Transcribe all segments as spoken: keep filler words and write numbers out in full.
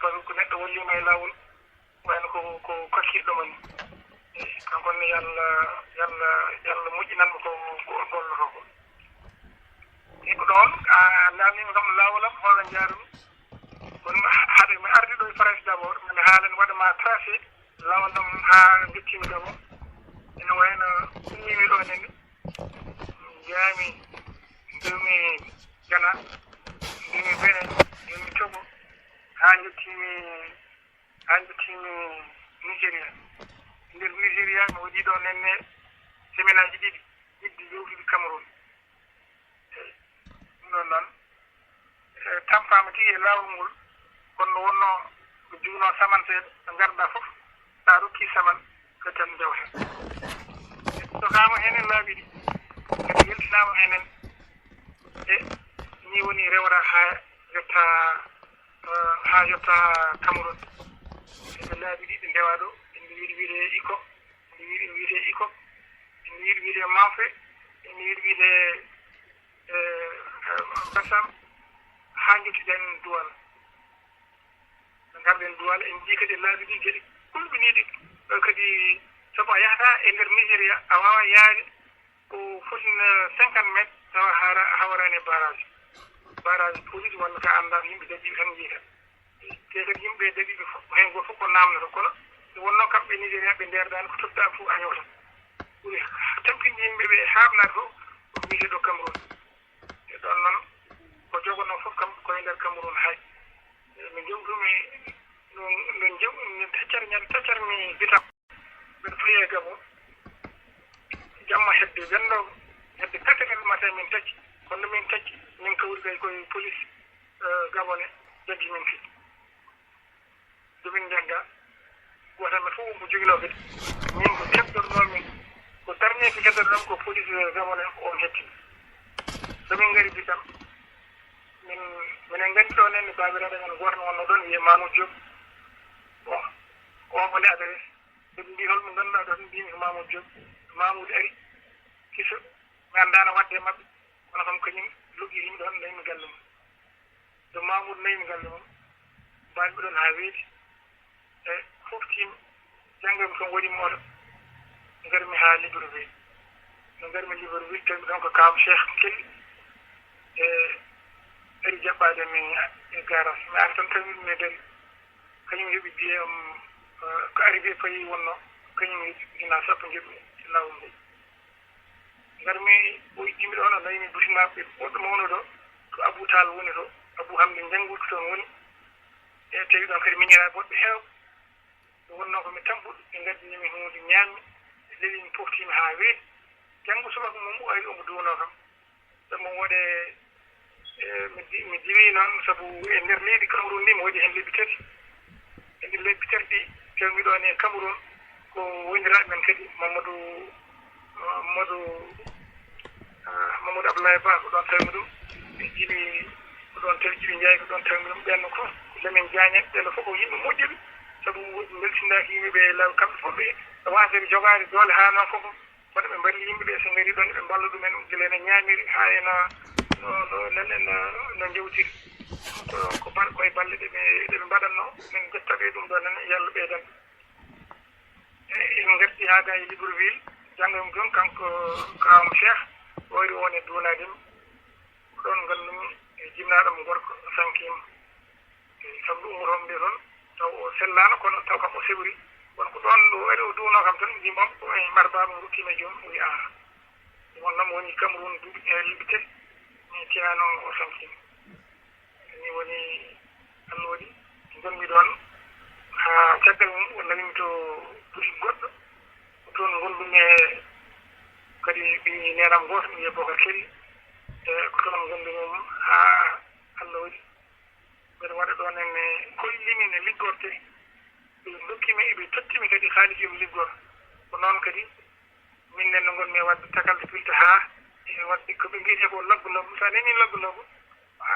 Ko neɗɗo wallima e laawol, wayno ko, ko kakkirɗo mo ni. Kanko ne, Yalla, Yalla, Yalla moƴƴinan mo ko, ko gollotoo ko. E ko ɗoon, a naamniima kam laawol am, holno njaarumi. Kono mi ha-, haade mi arde ɗo e Farayse d'abord, mi haalani waɗa ma tracé laawol am haa njettiimi Gabon. Ina wayno ummiimi ɗo nene, njaami, mbiyumi Gana, mbiyumi Benin, mbiyumi Togo, haa njettiimi, haa njettiimi Nigeria. Nder Nigeria, mi waɗi ɗo nenne semaine aji ɗiɗi, iddi yewtude Cameroun. Eyi, ɗum ɗon noon, e, tampaama tigi e laawol ngol, kono no wonnoo ko jugnoo samanteeɓe, ɓe ngardaa fof, so a rokkii saman, ko tan ndewta. E, dogaama heen e laabi ɗi, kadi yaltinaama heen en. E, nii woni rewra haa yotta, e, haa yotta Cameroun. E, laabi ɗi ɓe ndewaa ɗo, ɓe wiide, wiide iko, ɓe wiide, wiide iko, ɓe wiide, wiide manfe, ɓe wiide, wiide e, e, Bassam, haa njottiɗen Douala. Ngarɗen Douala, en njii kadi laabi ɗi geɗe kulɓiniiɗe, e, kadi sabu a yahata e nder Nigeria, a waawaa yaade ko foti no cinquante mètres, tawa hara-, hawraani e barrage. Barrage police walla ka anndaa, yimɓe daɗi tan njiyta. Te kadi yimɓe daɗi ɓe fof, heen gooto fof ko naamnoto, kono nde wonnoo kamɓe Nigeria ɓe ndeerdaani, ko tottaa fof a ñoota. Ɓuri tampinde yimɓe ɓe haaɓnaade fof ko wiyetee ɗo Cameroun. E ɗoon noon, ko jogonoo fof kam ko e nder Cameroun hay. E min njewtumi, no, no njew-, min taccar, ñande taccar mi bitam. Mbeɗa fayi e Gabon, jamma hedde wennoogo, hedde quatre heures du matin min tacci. Kono min tacci, min kawri kay koye police, eh, gabonais, jaggi min kadi. Ɗo min njagga, gooto men fof won ko joginoo kadi. Min ko keddornoo min, ko darnii ko keddornoo ko police, eh, gabonais on hetti. Ɗo min ngari bisam, min, minen nganndi ɗo nen, baabiraaɗo men gooto no wonnoo ɗoon, wiyee Mamoudou Diop. Bon, on woni adresse. Ɓe mbii, "Hol mo ngannduɗaa ɗo?" Mbiimi, "Ko Mamoudou Diop." Mamoudou ari, kiso, mi anndaano waɗde e maɓɓe, kono kam kañum luggitii mi ɗoon, nawi mi galle mum. So Mamoudou nawi mi galle mum, mbaɗmi ɗoon haa weeti. E fof tiimi, janngo mi toon waɗi mi oto, ngarmi haa Libreville. No ngarmi Libreville, tawi ɗoon ko kaam Cheikh Kelly, e ari jaɓɓaade mi e garage. Mi ari tan, tawi mi e dari. Kañum heɓi billet am, eh, ko arrivé payé wonnoo, kañum heɓi ujunnaje sappo njeɗmi e laawol ngol. Ngarmi, o itti mi ɗoon, o nawi mi boutique makko, ɓe woɗɗo mawɗo ɗo, to Abou Tall woni to, Abou Hamdi Njannguuɗo toon woni. E tawi ɗoon kadi miñiraaɓe woɗɓe heewɓe. Nde wonnoo ko mi tampuɗo, ɓe ngaddani mi huunde, ñaammi, ɓe leeli mi, poftii mi haa weeti. Janngo subaka mum o ari, omo duwnoo kam. Ɗum waɗi, e, mi di-, mi diwii noon, sabu e nder leydi Cameroun ndi, mi waɗi heen lebbi tati. E nder lebbi tati ɗi, tawi mi ɗoon e Cameroun, ko wondiraaɓe men kadi, Mamadou, Mamadou, ah, Mamadou Abdoulaye Ba, ko ɗoon tawi mi ɗum. E Jibi, ko ɗoon tawi Jibi Ndiaye, ko ɗoon tawi mi ɗum. Ɓeen ko Lamine Diagne, ɓeen fof ko yimɓe moƴƴuɓe, sabu mbeltindaaki yimɓe ɓe law, kamɓe fof ɓe waasde jogaade doole haa noon fof. Kono ɓe mballi yimɓe ɓe, so ngari ɗoon, ɓe mballa ɗumen, gila ene ñaamiri haa ena no, no, no, no, no njewtiri. Ko, ko bal-, ko e balle ɗe ɓe, ɗe ɓe mbaɗatnoo, min njettaɓe ɗum ɗoon nene, yo Allah ɓeydan. E, en ngarti haa ga e Libreville, janngo mi toon, kanko kaawam Cheikh, o ari o woni duunaade mi. Ko ɗoon nganndu-mi e jibinaaɗo am gorko, sankiima. E, sabu ɗum ummotoon nde toon, taw o sellaano, kono taw kam o sewri. Kono ko ɗoon ɗo ari o duunoo kam tan, mbiymi ko e mar baaba, mi ruttiima e joom, o wiyi, "Aa." Ɗum noon, mi woni Cameroun duuɓi, e, lebbi tati, mi tinaano o sankiima. Ni woni annoodi, ngonmi ɗoon haa caggal mum, o nawimi to boutique goɗɗo. Ko toon ngonɗumi e kadi ɓii neenam gooto, mi wiyee Bocar Kelly. E, ko toon ngonɗumi mum haa Allah waɗi. Mbeɗa waɗa ɗoon en, e, kollimi no liggortee. Ɓe ndokki mi, ɓe totti mi kadi kaalis yo mi liggor. Ko noon kadi, min nen no ngonmi e waɗde tagal de pilte haa e waɗde ko ɓe mbiyetee ko laggu laggu. So a nanii laggu laggu, a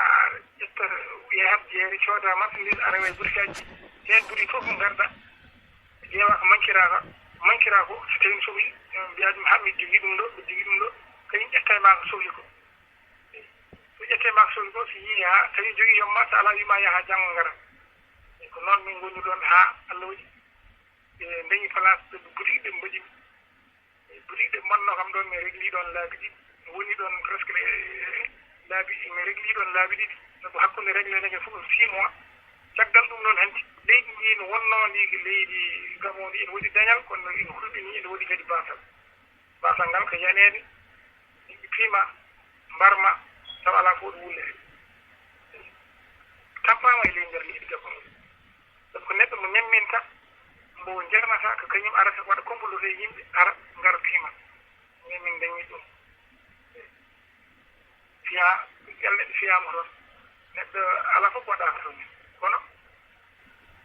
ƴetta, yahat jeere, cooda marchandise, a rewa e boutique aji. Heen boutique fof ko ngarɗaa, ƴeewa ko mankiraa ka, mankiraa ko, so tawii sohli, mbiyaa ɗum, "Haa mi jogii ɗum ɗo, mi jogii ɗum ɗo." Kañum ƴetta e maa ko sohli ko. So ƴettee maa ko sohli ko, so yii, haa tawi jogii, yomma, so alaa, wiima yaha janngo ngara. Ko noon min ngoni ɗoon haa Allah waɗi ɓe ndañi place ɓe boutique ɓe mbaɗi. Boutique ɓe mbaɗnoo kam ɗoon, mi régli ɗoon laabi ɗiɗi. Mi woni ɗoon presque laabi, mi régli ɗoon laabi ɗiɗi. Sabu hakkunde réglé neke fof ko six mois. Caggal ɗum noon, hanti leydi ndi no wonnoo ndi ko leydi gamoondi, ene waɗi dañal, kono ene hulɓinii, ene waɗi kadi baasal. Baasal ngal ko yaneede, yimɓe piima, mbarma, tawa alaa fof ɗo wulle. Tampaama e ley nder leydi gabon. Sabu ko neɗɗo mo ñamminta, mbo jernata, ko kañum arata waɗa complot e yimɓe, ara ngara piima. Min min dañi ɗum. Fiya, yalla neɗɗo fiyaama toon. Neɗɗo alaa fof waɗaaka toon. Kono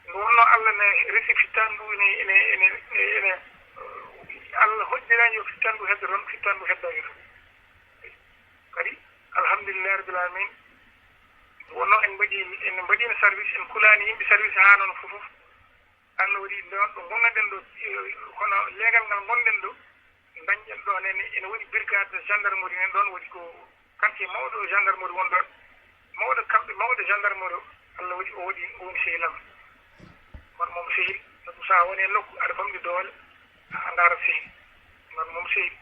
nde wonnoo Allah ne resi fittandu ene, ene, ene, ene, Allah hoddiraani yo fittandu heddo toon, fittandu heddaaki toon. Kadi, alhamdulillahi rabbil alamin, wonnoo en mbaɗi, en mbaɗiino service, en kulaani yimɓe service haa noon fof, fof. Allah waɗi ɗoon ɗo ngonnoɗen ɗo, eh, kono leegal ngal ngonɗen ɗo, dañɗen ɗoon ene, ene waɗi brigade de gendarmerie, nen ɗoon waɗi ko quartier mawɗo gendarmerie won ɗoon. Mawɗo kamɓe, mawɗo gendarmerie o, Allah waɗi o waɗi, o woni sehil am. Kono moom sehil, sabu so a woni e nokku, aɗa famɗi doole, a ndaara sehil. Kono moom sehil.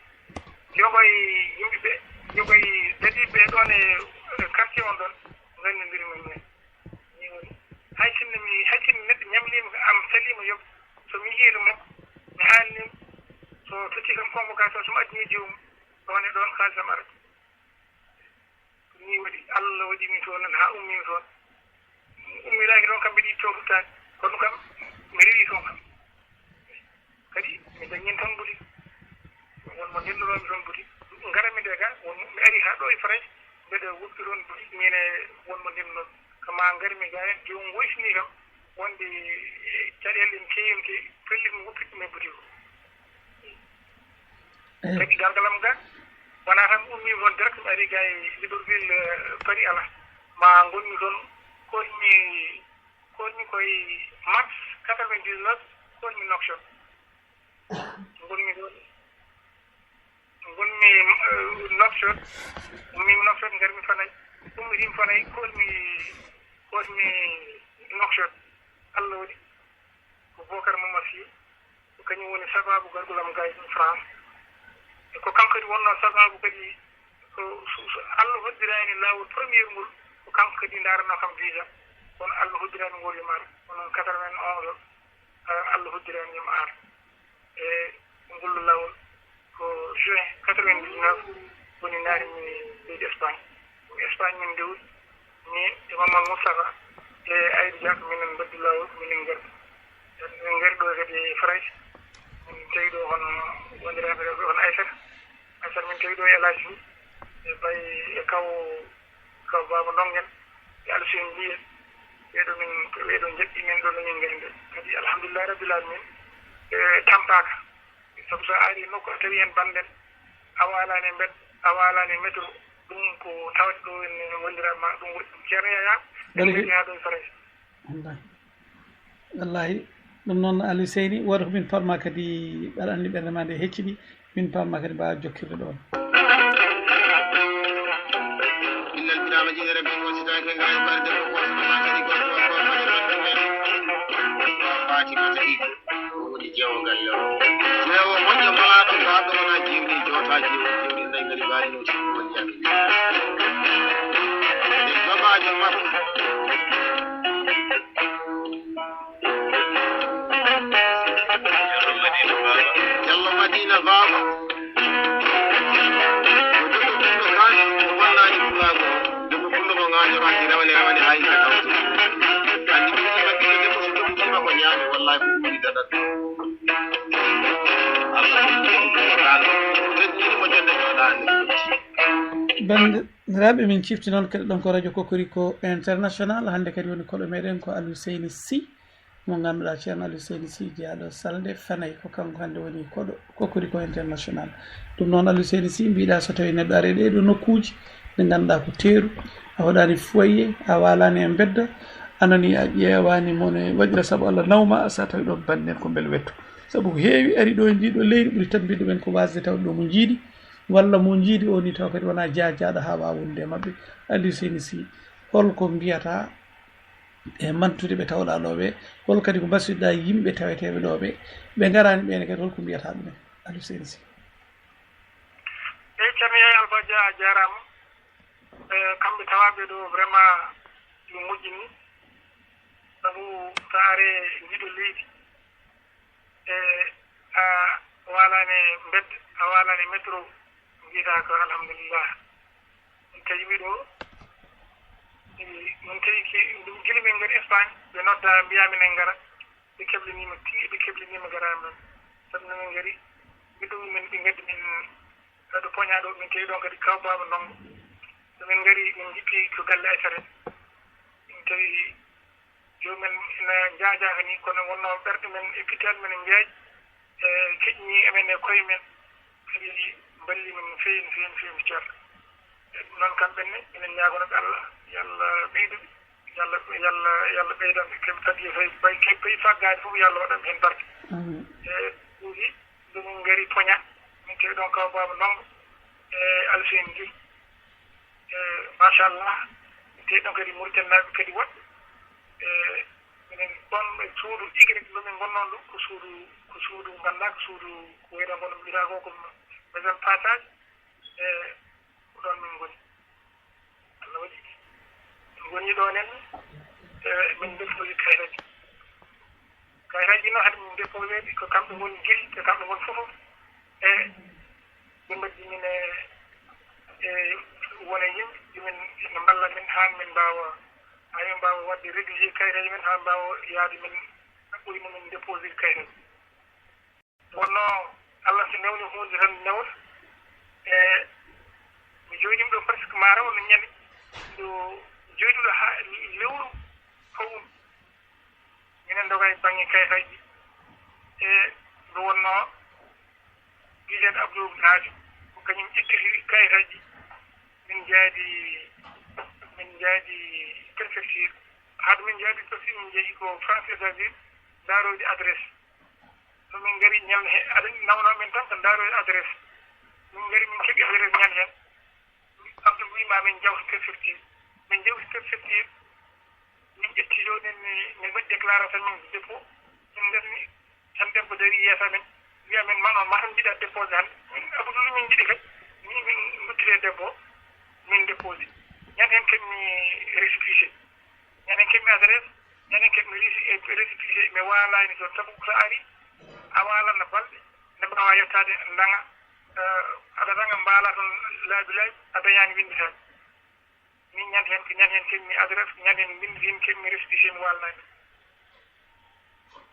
Jogo e yimɓe ɓe, jogo e dadiiɓe ɓe ɗoon e, e quartier on ɗoon, nganndondiri min men. Ni woni. Hay sinno mi, hay sinno neɗɗo ñamliima am, saliima yoɓ, so mi yii mo, mi haalni mo, so totti kam convocation, so mi addini joomum, ɗoon e ɗoon kaalis am arata. Ɗum ni waɗi, Allah waɗi mi toon, haa ummi mi toon. Ummiraaki toon kam, mbiɗa yiɗi toon ruttaade. Kono kam, mi rewi toon kam. Kadi mi dañin toon boutique. Won mo ndenndanoomi toon boutique. Ngaranmi nde ga, won mi ari haa ɗo e Farayse, mbeɗa woppi toon boutique, min e won mo ndenndanoomi. Kama ngaranmi ga, joomum woytini kam, wonde, eh, caɗeele en keewi, en keewi, pellit mi woppit ɗum e boutique o. Eyo. Kadi gargal am ga, wonaa tan mi ummii toon direct, mi ari ga e Libreville, eh, Paris alaa. Ma ngonmi toon, koymi, koymi koye mars quatre-vingt-dix-neuf, koymi Nouakchott. Ngonmi ɗoon, ngonmi, eh, Nouakchott, ummiimi Nouakchott, ngarmi Fanay, ummiimi Fanay, koymi, koymi Nouakchott. Allah waɗi ko Bocar Mamadou Sy, ko kañum woni sabaabu gargol am ga e France. E ko kanko kadi wonnoo sabaabu kadi, ko so, so Allah hoddiraani laawol premier ngol, ko kanko kadi ndaaranoo kam visa, kono Allah hoddiraani ngol yo mi ar, kono quatre-vingt-onze o, eh, Allah hoddiraani yo mi ar. E ngol laawol ko juin quatre-vingt-dix-neuf woni naari mi leydi Espagne. Ko Espagne min ndewri, min e Mamadou Moustapha e Aïda Dia, ko minen mbaddi laawol, minen ngari. Min ngari ɗo kadi e Farayse. Min tawi ɗo hono wondiraaɓe rewɓe, hono Aysata. Aysata min tawi ɗo e El Hadji Diouf, e Baye, e kaw, kaw Baba Ndongen, e Alseen Mbiye. Ɓeeɗo min, ɓeeɗo njeɗɗi min ɗo no min ngari nde. Kadi alhamdulillahi rabbil alamin, e tampaaka. Sabu so a ari nokku a tawi heen bannden, a waalaani e mbedda, a waalaani e métro, ɗum ko tawde ɗo en wondiraa ma ɗum woɗɗi. Ceerno Yaya, en Bari ngari haa ɗo e Farayse. Wallahi. Wallahi. Ɗum noon, Aliou Seyni, wooda ko min paammaa kadi, aɗa anndi ɓernde ma nde hecciɗi, min paammaa kadi mbaawa jokkirde ɗoon. Innal biraama jiɗere ɓe ngositaake ngaye barde ko goto ma kadi goto ma ko ma ɗum ɗum. Fatima Seydi. Woni jeewo galle o. Jeewo moƴƴo malaaɗo, ko haɗo wona jiwdi, jootaa jiwdi, jiwdi nayi ngari mbaali no sibu woni yakki. E babaajo makko. Jallo Madina Baaba. Ko debbo ɓiɗɗo kaan, o wonnaani pulaagu. Debbo pullo mo ŋaañoraaki, rawane, rawane, haa yiite tawte. Anndi ɓiɗɗo ɓiɗɗo debbo, so debbo tima ko ñaami, wallahi ko ɗum woni daɗal. Allah ɓiɗɗo ɓiɗɗo kaan, teddini mo jonde jooɗaani. Banndiraaɓe, min cifti noon keɗoɗon ko Radio Cocorico International. Hannde kadi woni koɗo meɗen ko Aliou Seyni Sy. Mo ngannduɗaa, Ceerno Aliou Seyni Sy, jeyaaɗo Salde Fanay, ko kanko hannde woni koɗo Cocorico International. Ɗum noon, Aliou Seyni Sy, mbiɗa so tawii neɗɗo ari e ɗeeɗo nokkuuji ɗe ngannduɗaa ko teeru, a waɗaani foyer, a waalaani e mbedda, a nanii a ƴeewaani mo ne waɗira sabu Allah nawma, so a tawii ɗoon bannden ko mbel wettu. Sabu ko heewi ari ɗo e ndii ɗoo leydi ɓuri tambiɗo ɓen ko waasde tawde ɗo mo njiidi, walla mo njiidi o ni taw kadi wonaa jaajaaɗo haa waawa wonde e maɓɓe. Aliou Seyni Sy, hol ko mbiyataa e mantude ɓe tawɗaa ɗoo ɓe? Hol kadi ko mbasiyɗaa yimɓe taweteeɓe ɗoo ɓe, ɓe ngaraani ɓe ne kadi, hol ko mbiyataa ɗumen? Aliou Seyni Sy. Eyi, Ceerno Yaya Alfa Dia, a jaaraama. E, kamɓe tawaaɓe ɗo, vraiment, ɗum moƴƴini. Sabu so a ari ndiɗo leydi, e, a waalaani e mbedda, a waalaani e métro, mbiyataa ko alhamdulillah. Min tawi mi ɗo, e, min tawi ki, ɗum gila min ngari Espagne, ɓe nodda, mbiya min en ngara. Ɓe keblaniima, tigi ɓe keblaniima, ngaraani ɗoon. Sabu no min ngari, ɓe ɗo min, ɓe ngaddi min, ɗo Poña ɗo, min kewi ɗoon kadi Kaw Baaba Ndonngo. So min ngari, min njippi ko galle Aysata. Min tawi joomum en ina njaajaaka ni, kono wonnoo ɓerɗe men e pital men njaaji, e keƴni emen e koye men, kadi mballi min no feewi, no feewi, no feewi, ceerno. E ɗum noon, kamɓe ne, enen ñaagono ɓe Allah, yo Allah ɓeydu ɓe. Yalla, yalla, yalla ɓeydan ɓe kadi, kadi e fay, fay, fay faggaade fof, yalla waɗan heen barke. Amin. E ɗuuɗi, nde min ngari Poña, min kewi ɗoon Kaw Baaba Ndonngo, e Alseyni Gil. E machallah, min kewi ɗoon kadi Mauritanie naaɓe kadi woɗɓe. E minen ɗoon e suudu Y, ɗo min ngonnoon ɗo, ko suudu, ko suudu nganndaa, ko suudu ko wiyetee, kono mbiyata ko, ko maison passage. E ko ɗoon min ngoni. Allah waɗi min ngoni ɗoon en, e, min ndefnoyi kayitaji. Kayitaji noon, hade min ndefnoyeede, ko kamɓe ngoni Gil, ko kamɓe ngoni fof. E ɓe mbaddi min e, e, won e yimɓe, min no mballa min haa min mbaawa, haa min mbaawa waɗde rédigé kayitaji men, haa mbaawa yahde min ɗaɓɓoyi mo min déposé kayitaji. Wonno Allah so newni huunde tan newna. E mi jooɗiima ɗo presque ma raw no ñande. Ɗo jooɗiiɗo haa lewru fawru. Minen ndoga e bannge kayitaji. E nde wonno biyeteeɗo Abdou Hadi, ko kañum ƴettiri kayitaji. Min njaadi, min njaadi préfecture. Hade min njaadi préfecture, min njehi ko France États-Unis, ndaaroyde adresse. No min ngari ñalnde he, aɗa anndi, nawno min tan ko ndaaroyde adresse. Min ngari, min keɓi adresse ñande heen. Abdou wiyi ma min njawtu préfecture. Min njawti préfecture. Min ƴetti ɗo, min, min mbaɗi déclaration min dépôt. Min ngarni tan, debbo darii yeeso amen, wiyi amen, "Ma, ma tan mbiɗa déposé hannde." Min, Abdou, min njiɗi kadi. Min, min nduttiri debbo, min déposé. Ñande heen keɓmi récépissé. Ñande heen keɓmi adresse. Ñande heen keɓmi réci-, récépissé. Mi waalaani toon, sabu so a arii, a waalanno balɗe, nde mbaawaa yettaade, ndaŋa, eh, aɗa raŋa, mbaalaa toon laabi laabi, a dañaani winnditaade. Min ñande heen, ko ñande heen keɓmi adresse, ñande heen mbinndi heen keɓmi récépissé, mi waalnaade.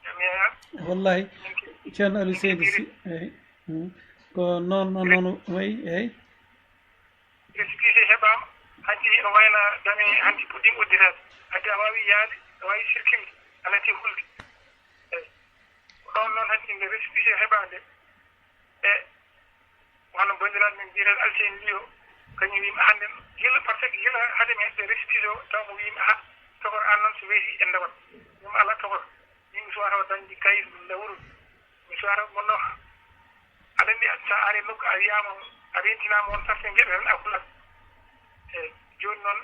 Jam yeeya. Wallahi, min ke-, Ceerno Aliou min Seydi keɓi Sy, eyi. Mm. Ko noon, noon, noon wayi, eyi. Récépissé heɓaama, hanti ene wayno dame, hanti puɗɗiima udditaade. Hanti a waawi yahde, a waawi sirkinde, a natti hulde. Eyi. Ko ɗoon noon hanti nde récépissé heɓaande. E hono banndiraaɗo men biyeteeɗo Alseyni Ly o, kañum wiyi mi hannde, gila, par ce que gila hade mi heɓde récépissé o, taw mo wiyi mi, "Aha, tokor aan noon so weeti en ndewat." Wiyi mi, "Alaa, tokor. Min mi suwata o dañde kayit lewru. Mi suwata mo no." Aɗa anndi, so a arii nokku, a wiyaama, a rentinaama oon sarti geɗe tan, a hulat. E jooni noon,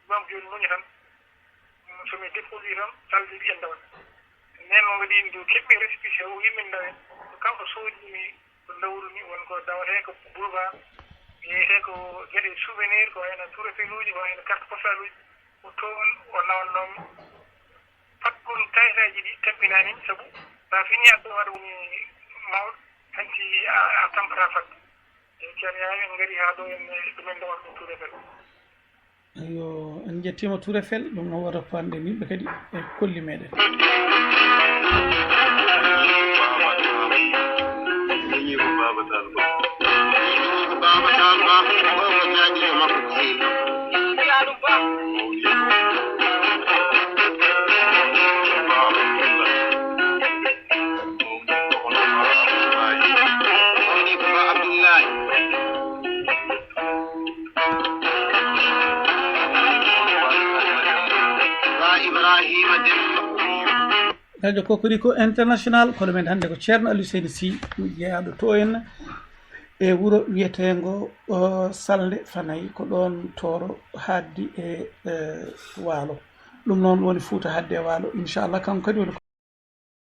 Imam jooni muña tan. So mi déposé tan, salde mbiyen ndawen. Nden o waɗi ndu keɓmi récépissé o, wiyi min ndawen. Ko kanko soodini ko lewru ni, won ko dawetee ko boulevard, wiyetee ko geɗe souvenir, ko wayno Tour Eiffel uji, ko wayno carte postale uji. Ko toon o nawannoo mi. Pakkun kayitaaji ɗi kaɓɓinaani mi, sabu so a finii adde waɗa woni mawɗo, hanti a, a tampataa fadde. E Ceerno Yaya, en ngarii haa ɗo, en, ɗumen ndewata ɗum Tour Eiffel. Yo, en njettiima Tour Eiffel, ɗum noon wata faande yimɓe kadi e kolli meɗen. Radio Kokoriko International, kono men hannde ko Ceerno Aliou Seydi Sy, jeyaaɗo to en e wuro wiyeteengo, o, Salnde Fanay, ko ɗoon Tooro haaddi e, e Waalo. Ɗum noon woni Fuuta Hadde e Waalo. Inchallah, kanko kadi woni